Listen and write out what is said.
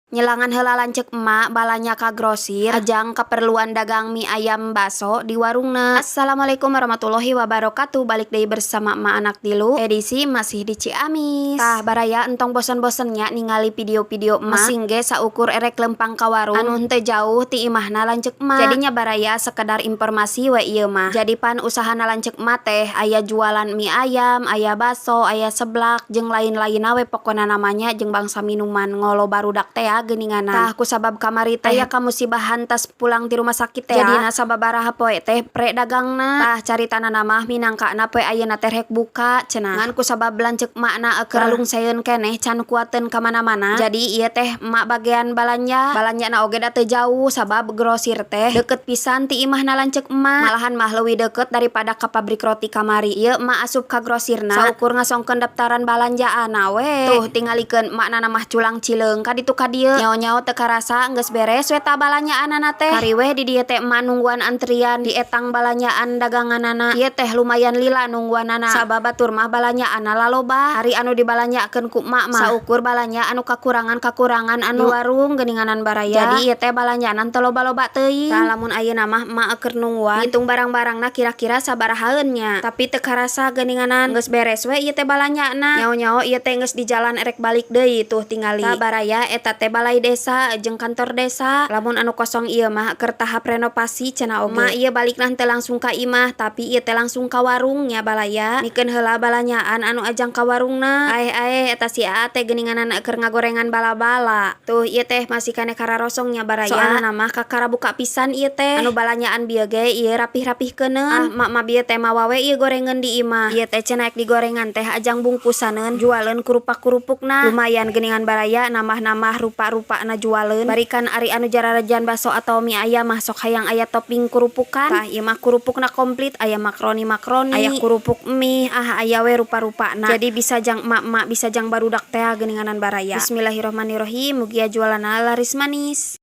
Nyelangan heula lanceuk emak balanja ka grosir ajang keperluan dagang mie ayam baso di warungna. Assalamualaikum warahmatullahi wabarakatuh. Balik deui bersama emak anak tilu, edisi masih di Ciamis. Tah, baraya, entong bosen-bosennya ningali video-video emak. Masing ge saukur erek lempang ka warung anu henteu jauh ti imahna lanceuk emak. Jadinya, baraya, sekedar informasi we ieu mah. Jadi pan usahana lanceuk emak teh aya jualan mie ayam, aya baso, aya seblak, jeung lain-lainna we pokona namanya, jeung bangsa minuman ngolo barudak teh ya geuninganan. Tah, kusabab kamari teh aya kamusibahan tas pulang ti rumah sakit teh, jadina sababaraha poe teh pre dagangna. Tah, caritana mah minangkana poe ayeuna teh rek buka cenah. Ngan kusabab lanceuk emakna keur lungseun keneh, can kuateun ka mana-mana. Jadi ieu teh emak bagian balanja. Balanjana oge da teu jauh, sabab grosir teh deket pisan ti imahna lanceuk emak. Malahan mah leuwih deket daripada ka pabrik roti kamari. Ieu emak asup ka grosirna saukur ngasongkeun daftaran balanjaanna we. Tuh, tingalikeun emakna mah culang cileung ka ditu ka dieu. Nyaho-nyaho teu karasa geus beres we ta balanjaanana teh. Kari weh di dieu teh emak nungguan antrian di etang balanjaan daganganana. Ieu teh lumayan lila nungguanana, sabab batur mah balanjaanna laloba. Ari anu dibalanjakeun ku emak mah saukur balanja anu kakurangan-kakurangan anu di warung geuninganan, baraya. Jadi ieu teh balanjaan teu loba-loba teuing. Tah, lamun ayeuna mah emak keur nungguan ngitung barang-barangna kira-kira sabarahaeun nya. Tapi teu karasa geuninganan, geus beres we ieu teh balanjana. Nyaho-nyaho ieu teh geus di jalan erek balik deui, tuh tingali. Tah, baraya, eta teh balai desa jeung kantor desa. Lamun anu kosong ieu mah keur tahap renovasi cenah oge. Emak ieu balikna henteu langsung ka imah, tapi ieu teh langsung ka warung nya, balaya. Mikeun heula balanjaan anu ajang ka warungna. Aeh aeh, eta si Aa teh geuninganan keur ngagorengan bala-bala. Tuh, ieu teh masih keneh kararosong nya, baraya. Soalna mah kakara buka pisan ieu teh. Anu balanjaan bieu ge ieu rapih-rapihkeuneun. Ah, mak mah bieu teh mawa we ieu gorengan di imah. Ieu teh cenah digorengan teh ajang bungkusaneun jualeun kurupak-kurupukna. Lumayan geuningan, baraya, nambah-nambah rupa-rupana jualeun. Barikan ari anu jararajan baso atau mie ayam mah sok hayang aya topping kurupukan. Tah, ieu mah kurupukna komplit, aya makroni-makroni, aya kurupuk mie, ah, aya we rupa-rupana. Jadi bisa jang emak-emak, bisa jang barudak teh geuninganan, baraya. Bismillahirrahmanirrahim, mugia jualanna laris manis.